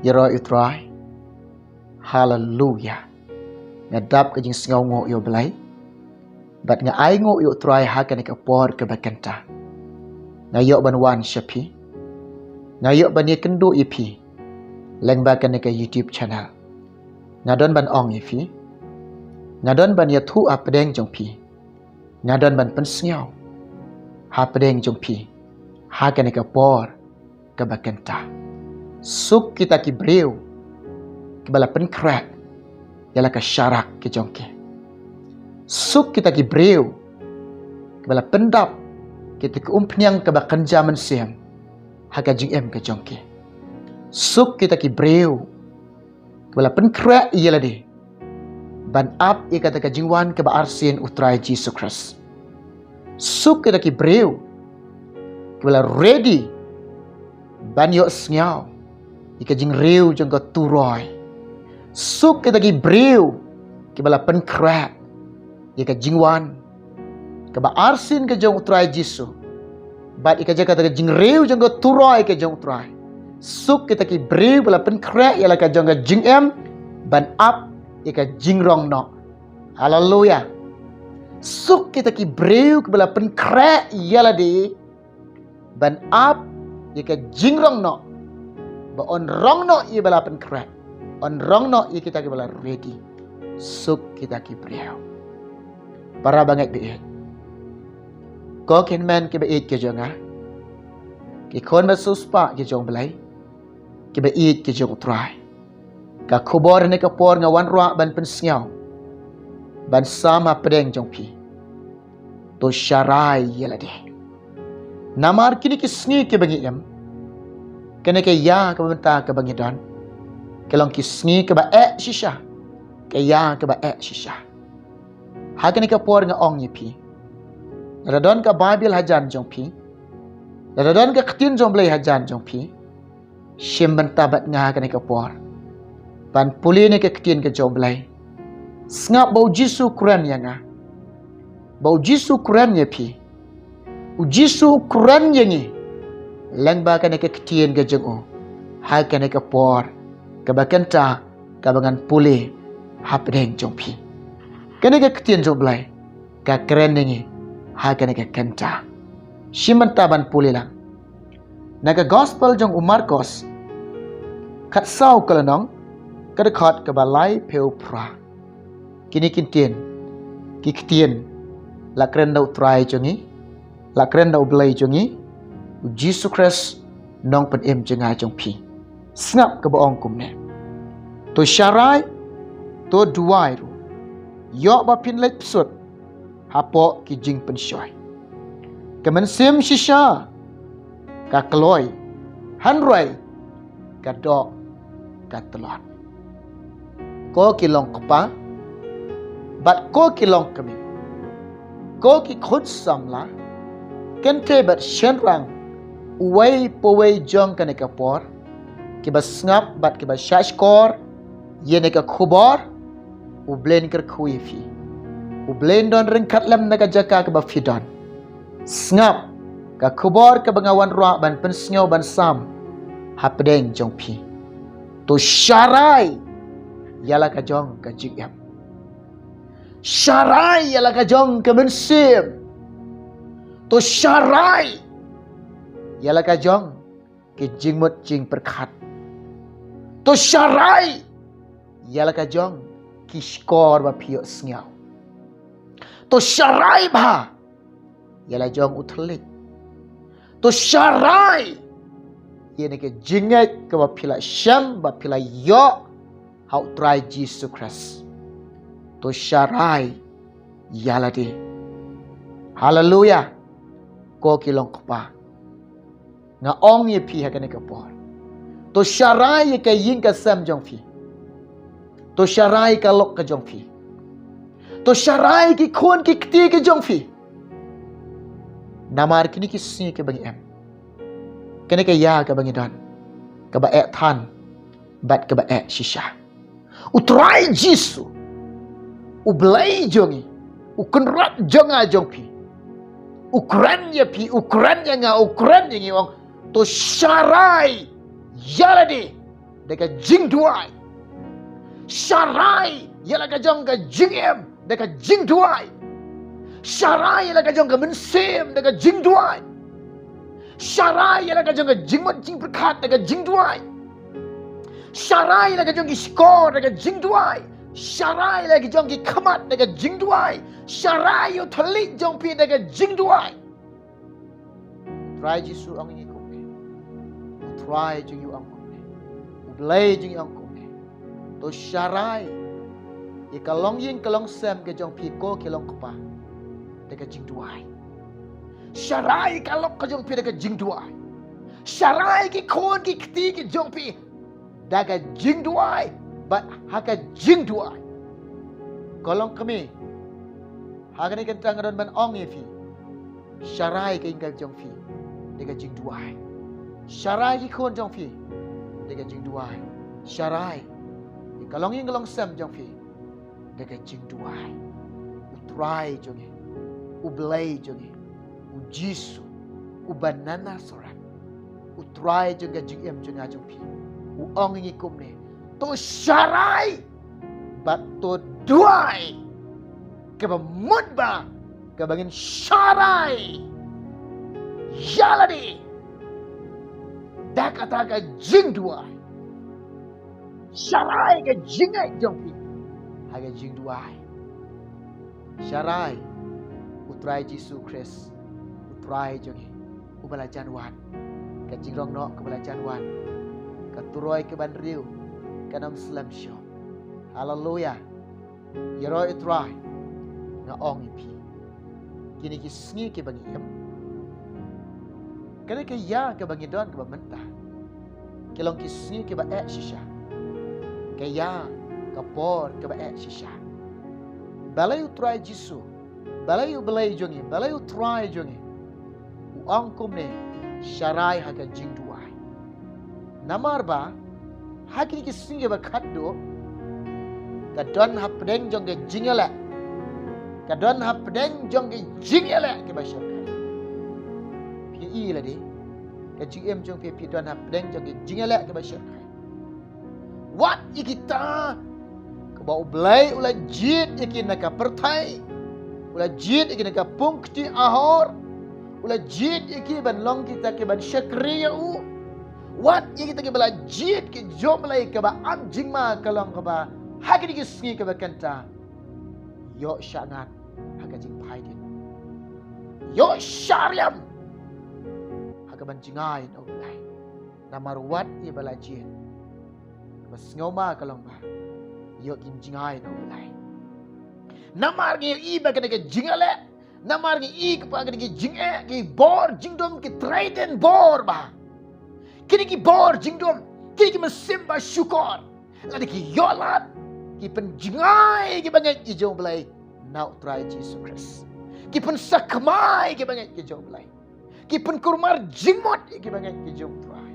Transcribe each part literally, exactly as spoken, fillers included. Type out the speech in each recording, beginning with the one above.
Ïaroh ïa u Trai. Haleluya. Nga dap ka jingsngewnguh ïa u Blei. Bad nga ainguh ïa u Trai ha kane ka por kaba kynta. Nga ïoh ban wan sha phi. Nga ïoh ban ïakynduh ïa phi lyngba kane ka YouTube channel. Nga don ban ong ïa phi. Nga don ban ïathuh hapdeng jong phi. Nga don ban pynsngew hapdeng jong phi ha kane ka por kaba kynta. Suk kita ki briew kiba la pynkhreh ïa la ka sharak ka jong ki. Suk kita ki briew kiba la pyndap kita ki umphniang kaba kynja mynsiem ha ka jingim ka jong ki. Suk kita ki briew kiba la pynkhreh ïa lade ban ap ïa kata ka jingwan kaba arsien u Trai Jisu Khrist. Suk kita ki briew kiba la ready ban ïohsngew ïa ka jingriew jong ka turoi. Suk kita ki briew kiba la pynkhreh ïa ka jingwan kaba arsien ka jong u Trai Jisu. Bad ïa ka jaka ka jingriew jong ka turoi ka jong u Trai. Suk kita ki briew ba la pynkhreh ïa la ka jong ka jingim ban ap ïa ka jingrong noh. Haleluya. Suk kita ki briew kiba la pynkhreh ïa lade ban ap ïa ka jingrong noh. Ba yn rong noh ïa ba la pynkhreh. Yn rong noh ïa kita kiba la ready. Suk kita ki briew. Para bangeit ba ïeit. Ko ki hynmen kiba ïeit ki jong nga. Ki khun ba siewspah ki jong u Blei. Kiba ïeit ki jong u Trai. Ka khubor ha kane ka por nga wanrah ban pynsngew. Ban sam hapdeng jong phi. To sharai ïa lade. Namar kine ki sngi kiba ngi im. Kane ka ïa kaba mynta kaba ngi don. Ka long ki sngi kaba eh shisha. Ka ïa kaba eh shisha. Ha kane ka por nga ong ïa phi. Lada don ka Baibl hajan jong phi. Lada don ka ktien jong u Blei hajan jong phi. Shim bynta bad nga ha kane ka por. Ban pule ïa ka ktien ka jong u Blei. Sngap ba u Jisu u kren ïa nga. Ba u Jisu u kren ïa phi. U Jisu u kren ïa ngi. Lyngba kane ka ktien ka jong u. Ha kane ka por. Kaba kynta kaba ngan pule hapdeng jong phi. Kane ka ktien jong u Blei ka kren ïa ngi ha kane ka kynta. Shim bynta ban pule lang. Na ka gospel jong u Markos. Khatsaw ka lynnong ka dkhot kaba laiphew phra. Kine ki ktien. Ki ktien. La kren da u Trai jong ngi. La kren da u Blei jong ngi, u Jisu Khrist, nongpynim jong nga jong phi. Sngap kaba ong kumne. To sharai, to duwai ruh. Ïoh ba phin leit bsut, hapoh ki jingpynshoi. Ka mynsiem shisha, ka kloi, hynrei, ka doh, ka tlot. Ko ki long kpa, bad ko ki long kmie. Ko ki khun samla, kynthei bad shynrang, uwei pa uwei jong kane ka por, kiba sngap bad kiba shahshkor, ïa kane ka khubor, u Blei un kyrkhu ïa phi. U Blei un don ryngkat lem na ka jaka kaba phi don. Sngap, ka khubor kaba nga wanrah ban pynsngew ban sam, hapdeng jong phi. To sharai, ïa la ka jong ka jingim. Sharai, ïa la ka jong ka mynsiem. To sharai, ïa la ka jong ki jingmut jingpyrkhat. To sharai, ïa la ka jong ki shkor ba phi ïohsngew. To sharai bha, ïa la jong u thylliej. To sharai, ïa kane ka jingngeit kaba phi la shem ba phi la ïoh ha u Trai Jisu Khrist. To sharai, ïa lade. Haleluya. Ko ki long kpa. Nga ong ïa phi ha kane ka por. To sharai ïa ka ïing ka sem jong phi. To sharai ka lok ka jong phi. To sharai ki khun ki kti ka jong phi. Namar kine ki sngi kaba ngi em. Kane ka ïa kaba ngi don. Kaba eh than. Bad kaba eh shisha. U Trai Jisu. U Blei jong ngi. U Kynrad jong nga jong phi. U kren ïa phi, u kren ïa nga, u kren ïa ngi ong. To sharai. Ïa lade. da ka jingduwai. Sharai ïa la ka jong ka jingim da ka jingduwai. Sharai ïa la ka jong ka mynsiem da ka jingduwai. Sharai ïa la ka jong ka jingmut jingpyrkhat da ka jingduwai. Sharai ïa la ka jong ki shkor da ka jingduwai. Sharai ïa la ka jong ki khmat da ka jingduwai. Sharai ïa u thylliej jong phi da ka jingduwai. U Trai Jisu ong ïa ngi kumne. U Trai jong ngi u ong kumne. U Blei jong ngi u ong kumne. To sharai ïa ka longïing ka longsem ka jong phi ko ki long kpa da ka jingduwai. Sharai ïa ka lok ka jong phi da ka jingduwai. Sharai ïa ki khun ki kti ki jong phi da ka jingduwai bad ha ka jingduwai. Ko longkmie, ha kane ka kynta nga don ban ong ïa phi, sharai ïa ka jingim jong phi da ka jingduwai. Sharai ïa ki khun jong phi da ka jingduwai. Sharai ïa ka longïing ka longsem jong phi da ka jingduwai. U Trai jong ngi, U Blei jong ngi, U Jisu, U Banana Soran, U Trai jong ka jingim jong nga jong phi, u ong ïa ngi kumne. To sharai bad to duwai kaba mut ba kaba ngin sharai ïa lade da kata ka jingduwai. Sharai ka jingngeit jong phi ha ka jingduwai. Sharai U Trai Jisu Khrist, U Trai jong ngi, uba la jan wan. Ka jingrong noh kaba la jan wan, ka turoi kaban riew kan ym slem shuh. Haleluya. Ïaroh ïa U Trai, nga ong ïa phi, kine ki sngi kiba ngi im, kane ka ïa kaba ngi don kaba mynta, ki long ki sngi kiba eh shisha. Ka ïa ka por kaba eh shisha. Balei U Trai Jisu, balei U Blei jong ngi, balei U Trai jong ngi u ong kumne, sharai ha ka jingduwai? Namar ba ha kine ki sngi ba khatduh, ka don hapdeng jong ka jingïaleh, ka don hapdeng jong ka jingïaleh kiba shyrkhei. Phi i lade, ka jingim jong phi, phi don hapdeng jong ka jingïaleh kiba shyrkhei. Wat ïa kita kaba U Blei u la jied ïa ki na ka pyrthei, u la jied ïa ki na ka pung kti ahor, u la jied ïa ki ban long kita kiban shakri ïa u. Wat ïa kita kiba la jied ki jong U Blei, kaba ap jingma ka long kaba ha kine ki sngi kiba kynta, ïoh shah ngat ha ka jingphai dien, ïoh shah riam ha kaban jngai na U Blei. Namar wat ïa ba la jied, kaba sngewma ka long ba ïoh kin jngai na U Blei. Namar ngi i ba kane ka jingïaleh, namar ngi i ba kane ka jingeh, ki bor jingdum, ki trei dien bor ba, kine ki bor jingdum, kine ki mynsiem ba shukor, lada ki ïoh lad, ki pynjngai ïa kiba ngeit ki jong U Blei na U Trai Jisu Khrist. Ki pynsakma ïa kiba ngeit ki jong U Blei. Ki pynkulmar jingmut ïa kiba ngeit ki jong U Trai.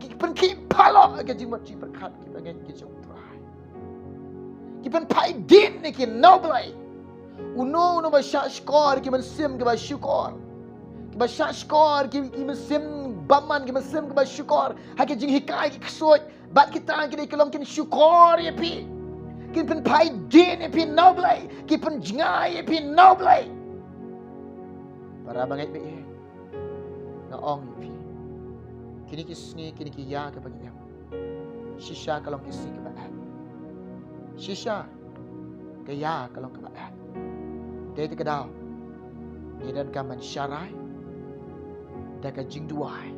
Ki pynkhih phalok ïa ka jingmut jingpyrkhat kiba ngeit ki jong U Trai. Ki pynphai dien ïa ki na U Blei. Uno uno ba shah shkor ïa ki mynsiem kiba shukor, kiba shah shkor ïa ki, ki mynsiem bymman, ki mynsiem kiba shukor ha ki jinghikai ki ksuid, bad kita ki dei ki long kin shukor ïa phi, kin pynphai dien ïa phi na U Blei, ki pynjngai ïa phi na U Blei. Para bangeit ba ïeit, nga ong ïa phi, kine ki sngi, kine ki ïa kiba ngi im, shisha ka long ki sngi kiba eh. Shisha ka ïa ka long kaba eh. Dei te ka daw ngi donkam ban sharai da ka jingduwai.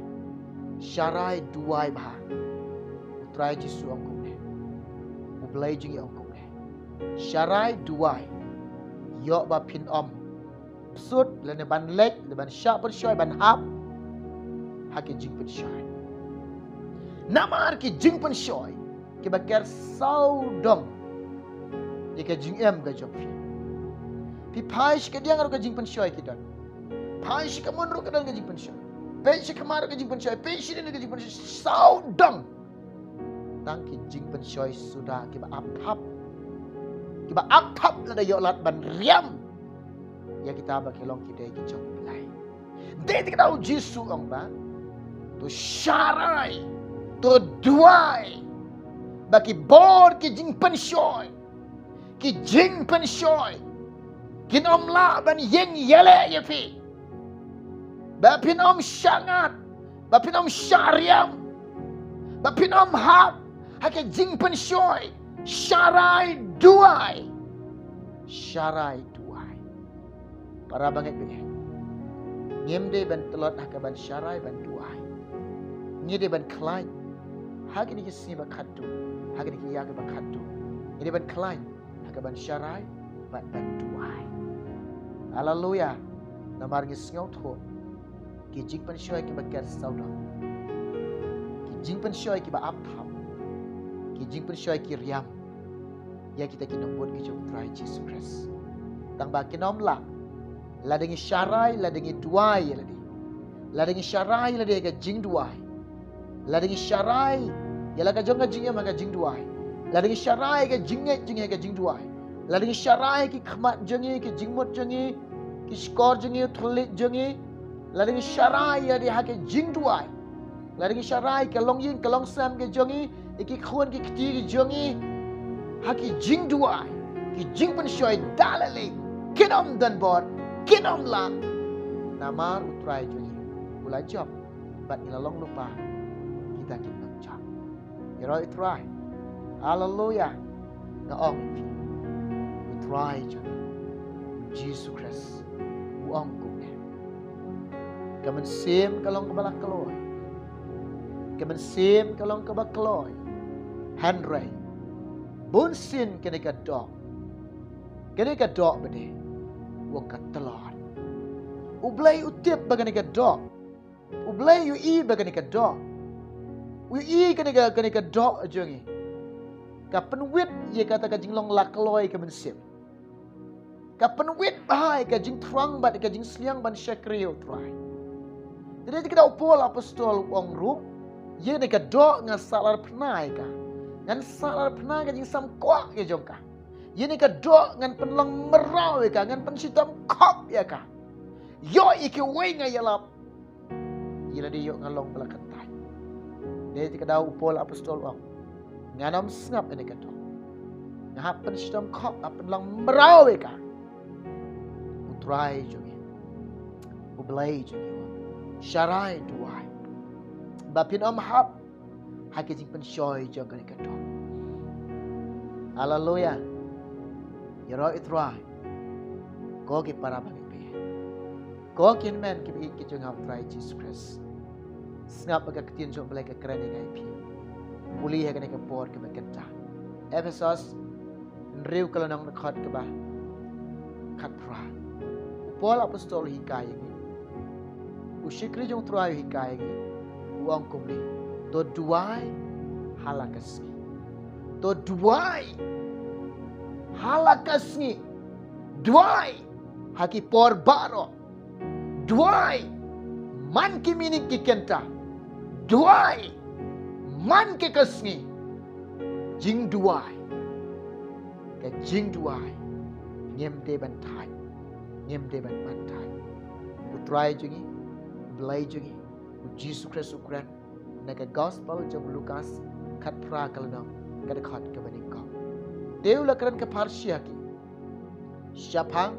Sharai, duwai bha. U Trai Jisu ong kumne, U Blei jong ngi ong kumne. Sharai, duwai, ïoh ba phin ym bsut lane ban leit lane ban shah pynshoi, ban hap ha ki jingpynshoi. Namar ki jingpynshoi kiba ker sawdong ïa ka jingim ka jong phi. Phi phai sha kadiang ruh ka jingpynshoi ki don. Phai sha kamon ruh ka don ka jingpynshoi. Peit sha khmat ruh ka jingpynshoi. Peit sha dien ruh ka jingpynshoi. Sawdong tang ki jingpynshoi suda kiba ap thap, kiba ap thap lada ïoh lad ban riam ïa kita ba ki long ki dei ki jong U Blei. Dei te ka daw U Jisu ong ba to sharai, to duwai, ba ki bor ki jingpynshoi, ki jingpynshoi kin ym lah ban ïeng ïaleh ïa phi, ba phin ym shangat, ba phin ym shariam, ba phin ym hap ha ki jingpynshoi. Sharai duwai, sharai duwai. Para bangeit bangeit, ngim dei ban tlot ha ka ban sharai ban duwai. Ngi dei ban khlaiñ ha kine ki sngi ba khatduh, ha kine ki ïa ki ba khatduh. Ngi dei ban khlaiñ ha ka ban sharai bad ban duwai. Haleluya. Namar ngi sngewthuh ki jingpynshoi ki ba ker sawdong, ki jingpynshoi ki ba ap thap, ki jingpynshoi ki riam ïa kita ki nongbud ki jong U Trai Jisu Khrist. Tang ba kin ym lah, lada ngi sharai, lada ngi duwai ïa lade, lada ngi sharai ïa lade ka jingduwai, lada ngi sharai ïa la ka jong ka jingim ha ka jingduwai, lada ngi sharai ka jingngeit jong ngi ha ka jingduwai, lada ngi sharai ki khmat jong ngi, ki jingmut jong ngi, ki shkor jong ngi, u thylliej jong ngi, lada ngi sharai ïa lade ha ka jingduwai, lada ngi sharai ka longïing ka longsem ka jong ngi, ïa ki khun ki kti ki jong ngi ha ki jingduwai, ki jingpynshoi da lade kin ym don bor, kin ym lah. Namar U Trai jong ngi u la jop bad ngi la long lypa kita ki nongjop. Ïaroh ïa U Trai. Haleluya. Nga ong ïa phi, U Trai jong ngi, U Jisu Khrist, u ong kumne: Ka mynsiem ka long kaba la kloi, ka mynsiem ka long kaba kloi, hynrei bunsien kane ka doh, kane ka doh ba dei, u ong, ka tlot. U Blei u tip ba kane ka doh, U Blei u ïohi ba kane ka doh, u ïohi kane ka, kane ka doh jong ngi, ka pynwit ïa kata ka jinglong la kloi ka mynsiem, ka pynwit bha ïa ka jingthrang bad ka jingsliang ban shakri ïa U Trai. Te dei te ka daw u Paul apostol u ong ruh, ïa kane ka doh ngan sahlad phna ïa ka, ngan sahlad phna ka jingsam kwah ka jong ka. Ïa kane ka doh ngan pynlong mraw ïa ka, ngan pynshitom khop ïa ka. Ïoh ïa kiwei nga ïalap, ïa lade ïoh nga long ba la kyntait. Dei te ka daw u Paul apostol u ong, ngan ym sngap ïa kane ka doh, nga hap pynshitom khop, nga pynlong mraw ïa ka. U Trai jong ngi, U Blei jong ngi, u ong, sharai duwai ba phin ym hap ha ki jingpynshoi jong kane ka doh. Haleluya. Ïaroh ïa U Trai. Ko ki para bangeit, ko ki hynmen ki ba ïeit ki jong nga ha U Trai Jisu Khrist, sngap ba ka ktien jong U Blei ka kren ïa ngi, ïa phi. Pule ha kane ka por kaba kynta, Ephesos hynriew ka lynnong, dkhot kaba khatphra. U Paul apostol u hikai ïa ngi, u shakri jong U Trai u hikai ïa ngi, u ong kumne: To duwai ha la ka sngi. To duwai ha la ka sngi. Duwai ha ki por baroh. Duwai man ki minit ki kynta. Duwai man ki ka sngi. Jingduwai, ka jingduwai, ngim dei ban thait, ngim dei ban man thait. U Trai jong ngi, U Blei jong ngi, U Jisu Khrist u kren na ka Gospel jong u Lukas khatphra ka lynnong, ka dkhot kaba nyngkong. Te u la kren ka pharshi ha ki shaphang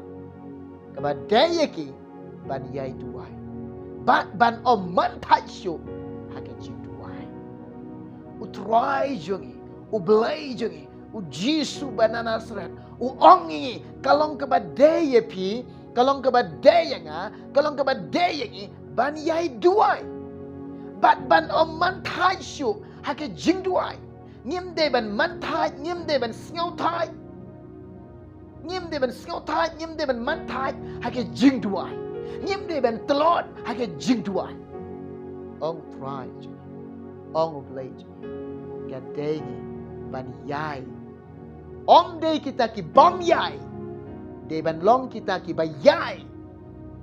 kaba dei ïa ki ban ïai duwai bad ban ym man thait shuh ha ka jingduwai. U Trai jong ngi, U Blei jong ngi, U Jisu ba na Nasareth, u ong ïa ngi, ka long kaba dei ïa phi, ka long kaba dei ïa nga, ka long kaba dei ïa ngi ban ïai duwai bad ban ym man thait shuh ha ka jingduwai. Ngim dei ban man thait, ngim dei ban sngew thait. Ngim dei ban sngew thait, ngim dei ban man thait ha ka jingduwai. Ngim dei ban tlot ha ka jingduwai. Ong U Trai jong ngi, ong U Blei jong ngi, ka dei ngi ban ïai. Ym dei kita ki bym ïai, dei ban long kita ki ba ïai,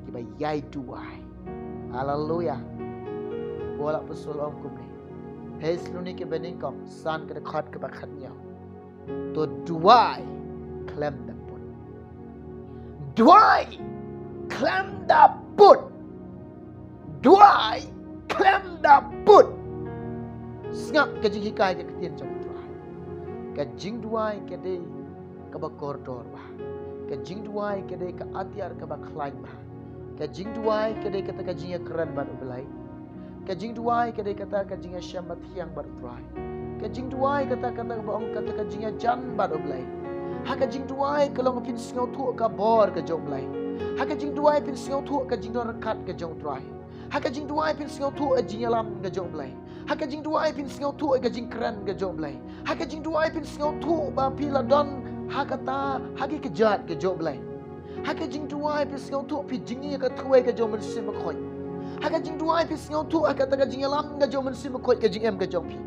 ki ba ïai duwai. Haleluya. Paul apostol ong kumne, Thessaloniki ba nyngkong san, ka dkhot kaba khathynñiew: To duwai khlem da put. Duwai khlem da put. Duwai khlem da put. Sngap ka jinghikai ka ktien jong U Trai. Ka jingduwai ka dei kaba kordor bha. Ka jingduwai ka dei ka atiar kaba khlaiñ bha. Ka jingduwai ka dei kata ka jingïakren bad U Blei. Ka jingduwai ka dei kata ka jingïashem bathiang bad U Trai. Ka jingduwai kata kata kaba ong kata ka jingïajan bad U Blei. Ha ka jingduwai ka long phin sngewthuh ka bor ka jong U Blei. Ha ka jingduwai phin sngewthuh ka jingdon ryngkat ka jong U Trai. Ha ka jingduwai phin sngewthuh ka jingïalam ka jong U Blei. Ha ka jingduwai phin sngewthuh ka jingkren ka jong U Blei. Ha ka jingduwai phin sngewthuh ba phi la don ha kata, ha ki kjat ka jong U Blei. Ha ka jingduwai phin sngewthuh phi jngi ha ka thwei ka jong U Mynsiem Bakhuid. Ha ka jingduwai phin sngewthuh ha kata ka jingïalam ka jong U Mynsiem Bakhuid ka jingim ka jong phi.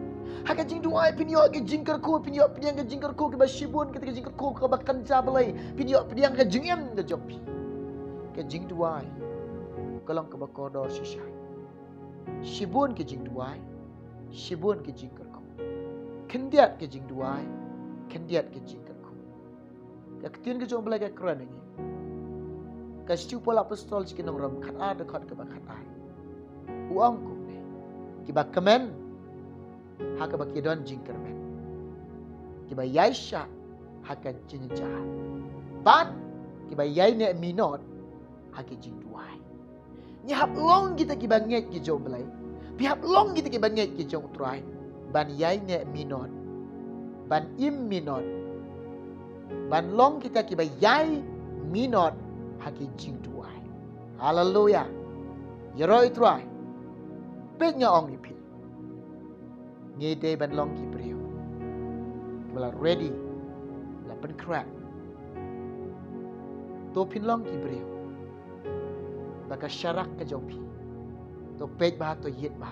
Ha ka jingduwai phin ïoh ka jingkyrkhu, phin ïoh pdiang ka jingkyrkhu kaba shibun, kata ka jingkyrkhu kaba kynja Blei, phin ïoh pdiang ka jingim ka jong phi. Ka jingduwai ka long kaba kordor shisha. Shibun ka jingduwai, shibun ka jingkyrkhu. Khyndiat ka jingduwai, khyndiat ka jingkyrkhu. Ka ktien ka jong U Blei ka kren ïa ngi. Ka shithi u Paul Apostol sha ki nong Rom khatar, dkhot kaba khatar, u ong kumne: Kiba kmen ha kaba ki don jingkyrmen, kiba ïaishah ha ka jingjar, bad kiba ïaineh minot ha ki jingduwai. Ngi hap long kita kiba ngeit ki jong U Blei. Phi hap long kita kiba ngeit ki jong U Trai, ban ïaineh minot, ban im minot, ban long kita kiba ïai minot ha ki jingduwai. Haleluya. Ïaroh ïa U Trai. Peit, nga ong ïa phi, ngi dei ban long ki briew kiba la ready, la pynkhreh. To phin long ki briew ba ka sharak ka jong phi to peit bha, to ïit bha.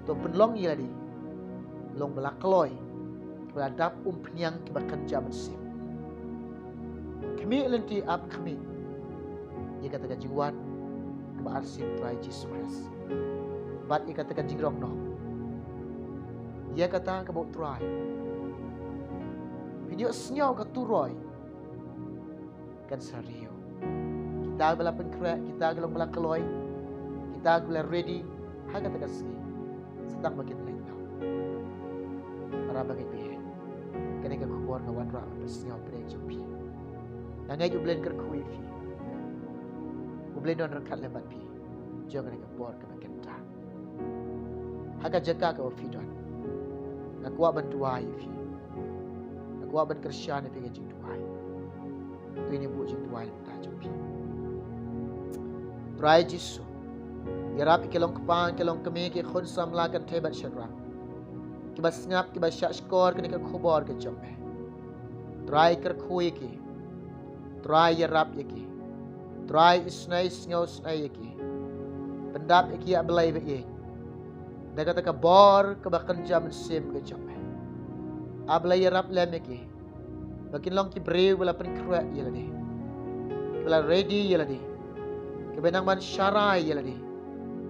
To pynlong ïa lade long ba la kloi, kiba la dap umphniang, kiba kynja mynsiem. Khmih lynti, ap khmih ïa kata ka jingwan kaba arsien U Trai Jisu Khrist, bad ïa kata ka jingrong noh, ïa kata kaba U Trai, phin ïohsngew ka turoi kan sa riew. Kita kiba la pynkhreh, kita kiba long ba la kloi, kita kiba la ready ha kata ka sngi, sa tang ba kin leit noh. Para bangeit, kane ka khubor nga wanrah ban pynsngew pyrshah jong phi. Nga ngeit U Blei un kyrkhu ïa phi. U Blei un don ryngkat lem bad phi jong kane ka por kaba kynta. Ha ka jaka kaba phi don, nga kwah ban duwai ïa phi. Nga kwah ban kyrshan ïa phi ka jingduwai. To ngin ïa buh jingduwai na ka bynta jong phi. Trai Jisu, ïarap ïa ki long kpa, ki long kmie, ki khun samla, kynthei bad shynrang, kiba sngap, kiba shahshkor kane ka khubor ka jong me. Trai, kyrkhu ïa ki. Trai, ïarap ïa ki. Trai, isynei, sngewsynei ïa ki. Pyndap ïa ki, A Blei ba ïeit, da kata ka bor kaba kynja mynsiem ka jong me. A Blei, ïarap lem ïa ki ba kin long ki briew ba la pynkhreh ïa lade, kiba la ready ïa lade, kiba nang ban sharai ïa lade,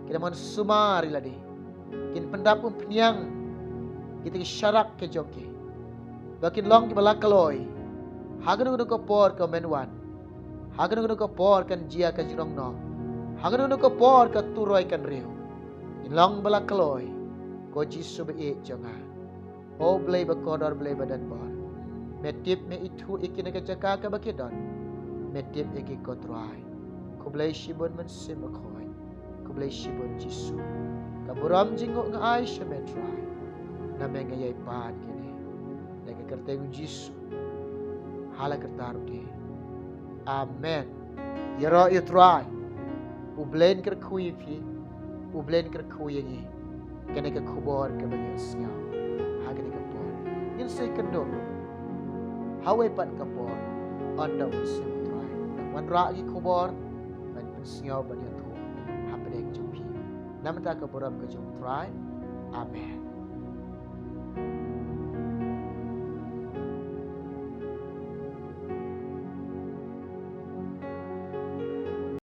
kiba nang ban sumar ïa lade. Kin pyndap umphniang kita ki sharak ka jong ki ba kin long kiba la kloi ha kano kano ka por ka mynwan, ha kano kano ka por kan jia ka jingrong noh, ha kano kano ka por ka turoi kan riew. Kin long ba la kloi, ko Jisu ba ïeit jong nga. O Blei ba kordor, Blei ba don bor, me tip, me ithuh ïa ki na ka jaka kaba ki don. Me tip ïa ki, ko Trai. Khublei shibun Mynsiem Bakhuid. Khublei shibun Jisu. Ka burom jingngooh nga ai sha me, Trai. Na me nga ïai pan kine, da ka kyrteng u Jisu, ha la karta ruh de. Amen. Ïaroh ïa U Trai. U Blei un kyrkhu ïa phi. U Blei un kyrkhu ïa ngi. Kane ka khubor kaba ngi ïohsngew ha kane ka por, ngin sa ïakynduh ha kawei pat ka por, ynda U Mynsiem U Trai un wanrah ki khubor ban pynsngew, ban ïathuh hapdeng jong phi. Namar ka burom ka jong U Trai. Amen.